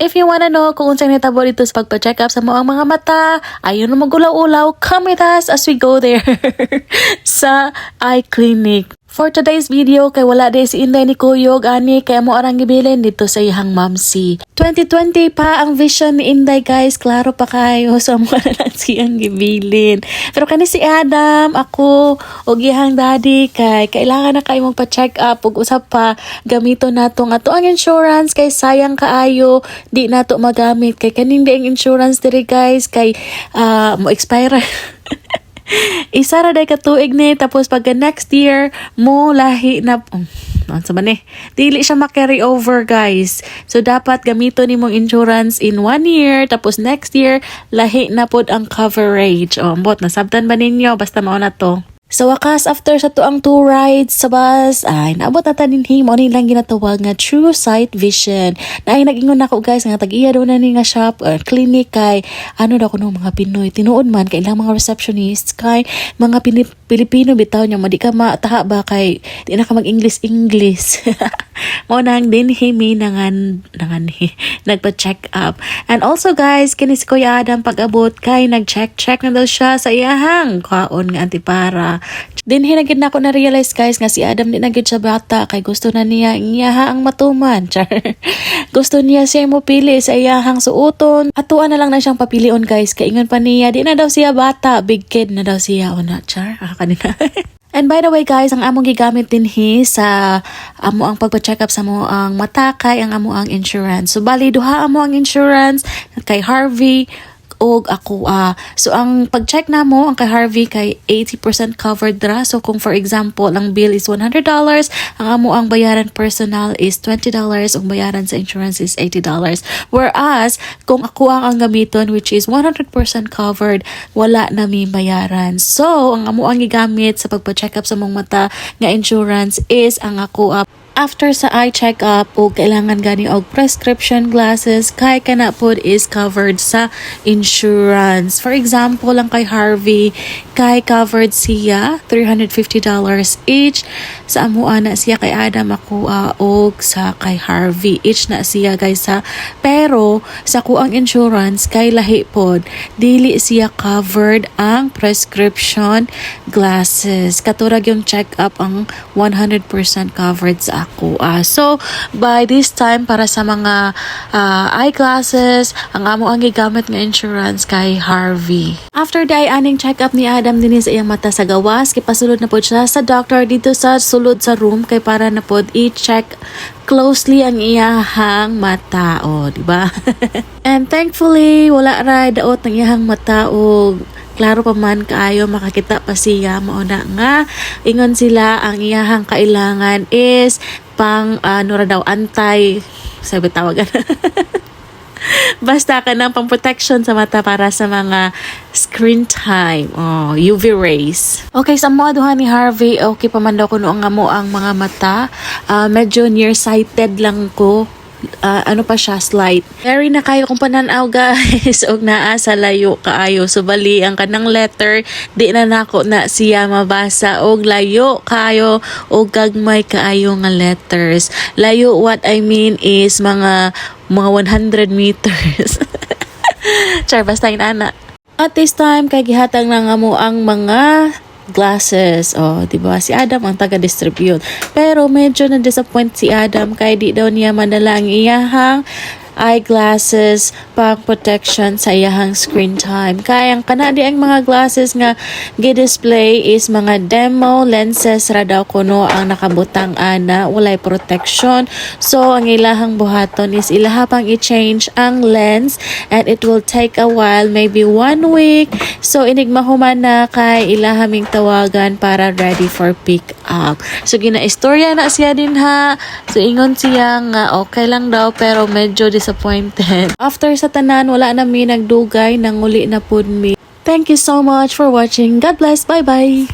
If you wanna know kung unsay nitabo dito sa pagpa-check up sa among mga mata, ayaw na magulaw-ulaw, come with us as we go there sa eye clinic. For today's video, kay wala diay si Inday ni Kuyog, ani, kay amo arang gibilin dito sa iyang mamsi. 2020 pa ang vision ni Inday, guys. Klaro pa kayo. So, amo na lang siyang gibilin. Pero kani si Adam, ako, og iyang daddy, kay kailangan na kayo magpa-check up ug usap pa gamiton nato nga ato ang insurance kay sayang kaayo di nato magamit kay kaning di ang insurance diri, guys, kay mo expire. Isa ra day ka tuig ni, tapos pag next year mo lahi na, unsa man eh, dili siya ma-carry over, guys. So dapat gamiton nimong insurance in one year, tapos next year lahi na pod ang coverage. Oh, ambot, nasabtan ba ninyo? Basta mao na to. Sa wakas, after sa tuang two rides sa bus, ay, naabot na ta dinhi. Mao ni lang ginatawag nga True Sight Vision. Na ay nag-ingon nako, guys, nga tag-iya daw na ni nga shop or clinic kay ano daw kuno mga Pinoy. Tinuod man kay ilang mga receptionists kay mga Pilipino bitaw niya, madi ka mataha ba kay di na ka mag-English English. Mao nang dinhi mi nangan nangan nagpa-check up. And also, guys, kini si Kuya Adam, pag-abot kay nag-check check na daw siya sa iyahang kaon nga antipara. Dinhi na gid nako na realize, guys, nga si Adam di na gid siya bata kay gusto na niya ang iyaha ang matuman. Char. Gusto niya siya mo pili sa iyahang suoton. Atuan na lang na siyang papilion, guys, kay ingon pa niya di na daw siya bata, big kid na daw siya una. Char. Ah, kanina. And by the way, guys, ang among gigamit dinhi sa amo ang pagpa-check up sa amo ang mata kay ang amo ang insurance. So bali duha amo ang insurance, kay Harvey og ako. So ang pag-check namo ang kay Harvey kay 80% covered ra. So kung for example ang bill is $100, ang amo ang bayaran personal is $20, ang bayaran sa insurance is $80. Whereas kung ako ang gamiton, which is 100% covered, wala na mi bayaran. So ang amo ang gigamit sa pagpa-check up sa mong mata nga insurance is ang ako. After sa eye check-up o kailangan gani og prescription glasses kay kana pod is covered sa insurance. For example, ang kay Harvey kay covered siya $350 each. Sa amuan na siya kay Adam, ako og sa kay Harvey. Each na siya, guys, ha. Pero sa kuang insurance kay lahi pod, dili siya covered ang prescription glasses. Katurag yung check-up ang 100% covered sa ako. So, by this time, para sa mga eyeglasses, ang amo ang gigamit nga insurance kay Harvey. After day aning check-up ni Adam dinhi sa iyang mata sa gawas, kipasulod na pod siya sa doctor dito sa sulod sa room kay para na pod i-check closely ang iyahang mata. O, di ba? And thankfully, wala ra daot ng iyahang mata o klaro pa man kaayo, makakita pa siya. Mao na nga ingon sila ang iyahang kailangan is pang ano ra daw, anti, sabi tawagan, basta ka ng pang protection sa mata para sa mga screen time. Oh, UV rays. Okay, sa mga duha ni Harvey, okay pa man daw kuno ang amo ang mga mata. Medyo nearsighted lang ko. Ano pa siya, slight. Very na kayo kung pananaw, guys, og naa sa layo kaayo. So bali ang kanang letter di na nako na siya mabasa og layo kaayo og gagmay kaayo nga letters. Layo, what I mean is mga 100 meters. Char, basta inana. At this time, kay gihatag na nga mo ang mga glasses. Oh, 'di ba? Si Adam ang taga-distribute. Pero medyo na-disappoint si Adam kay di daw niya madala ang iyahang eyeglasses pang protection sa iyahang screen time. Kaya ang kana di ang mga glasses nga gi-display is mga demo lenses ra daw kuno ang nakabutang ana, walay protection. So ang ilahang buhaton is ilaha pang i-change ang lens and it will take a while, maybe one week. So inig mahuman na kay ilaha ming tawagan para ready for pick up. So gina-istorya na siya din ha. So ingon siya nga okay lang daw pero medyo disappointed. After sa tanan, wala na mi nagdugay, nanguli na pud mi. Thank you so much for watching. God bless. Bye-bye.